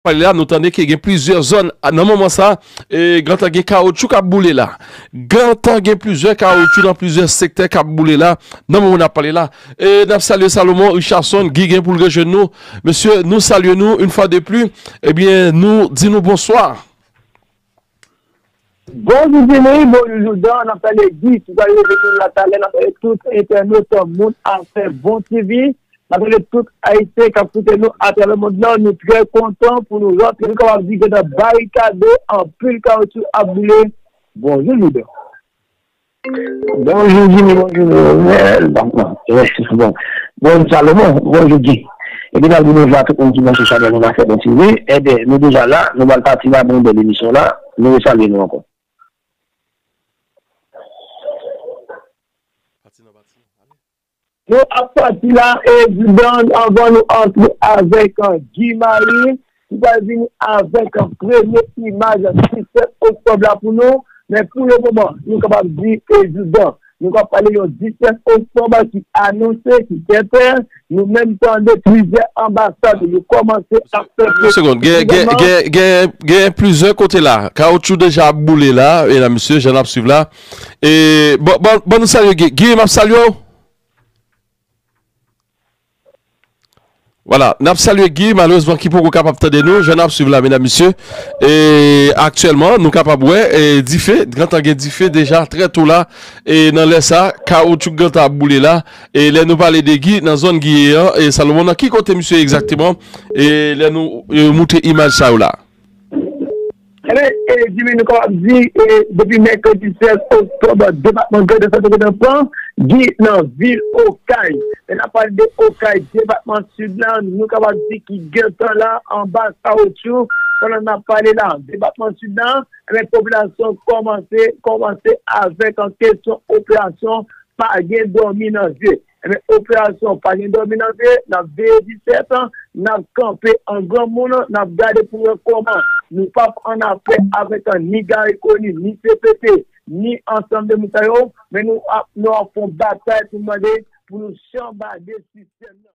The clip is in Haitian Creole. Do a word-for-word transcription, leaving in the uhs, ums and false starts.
pale la, nou tande ke gen plizyè zòn a, nan moman sa, e, gentan gen kawotchou k ap boule la. Gentan gen plizyè kawotchou nan plizyè sektè k ap boule la, nan moman n ap pale la. E, n ap salye Salomon Richardson, Guy gen pou l rejwenn nou. Mesye, nou salye nou, yon fwa de pli. Ebyen, nou di nou bonswa. Bonjou Jimmy, bonjou Jourdan, n ap salye Guy, ki pral rejwenn nou la talè, n ap salye tout entènot Moun Afè Bon T V, n ap salye tout Ayisyen k ap koute nou atravè mond lan, nou trè kontan pou nou rantre, nou kapab di gentan barikade, anpil kawotchou ap boule. Bonjou Jourdan. Bonjou Jimmy, bonjou Ronel. Bon, bon, bon. Bonjou Salomon, bonjou Guy. Epi n ap di bonjou a tout moun ki branche chanèl nou nan Afè Bon T V. Ebyen, nou deja la, nou pral pati nan bon bèl emisyon la. Nou resalye nou ankò. Nou ap pati la, e, Jourdan, anvan nou antre avèk, e, Guy Marie, ki pral vini avèk, e, premye imaj disèt oktòb la pou nou. Men pou le moman, nou kapab di, e, Jourdan, nou kapab pale yon disèt oktòb ki anonse, ki fè pè. Nou menm tande plizyè anbasad yo kòmanse ap fè. Yon segonn, gen, gen, gen, gen, gen plizyè kote la. Kawotchou deja ap boule la, medam, mesye, jan n ap swiv la. E, bon, bon, bon, nou salye Guy. Guy, m ap salye w. Vwala, n ap salye Guy, malerezman ki poko kapab tande nou, jan n ap swiv la, medam, mesye. E aktyèlman, nou kapab wè, e, dife, gentan gen dife deja trè to la, e nan lè sa, kawotchou gentan ap boule la. E lè nou pale de Guy, nan zòn Guy ye an, e Salomon, nan ki kote misye egzakteman? E lè nou, e, moutre imaj sa yo la. Ebyen, e, Jimmy, nou kapab di, e, depi mèkredi sèz oktòb, depatman Grandans te gentan pran, Guy nan vil Okay. Lè n ap pale de Okay, depatman Sid la, nou kapab di ki gentan la anba kawotchou. Pandan n ap pale la, depatman Sid la, ebyen, popilasyon kòmanse, kòmanse avèk an kesyon operasyon pa gen dòmi nan zye. Ebyen, operasyon pa gen dòmi nan zye, n ap veye disèt, n ap kanpe an granmoun, n ap gade pou wè kòman nou p ap annafè avèk ni Garry Conille, ni C P T, ni ansanm de moun sa yo, men nou ap, nou ap fè yon batay pou mande pou nou chanbade sistèm nan.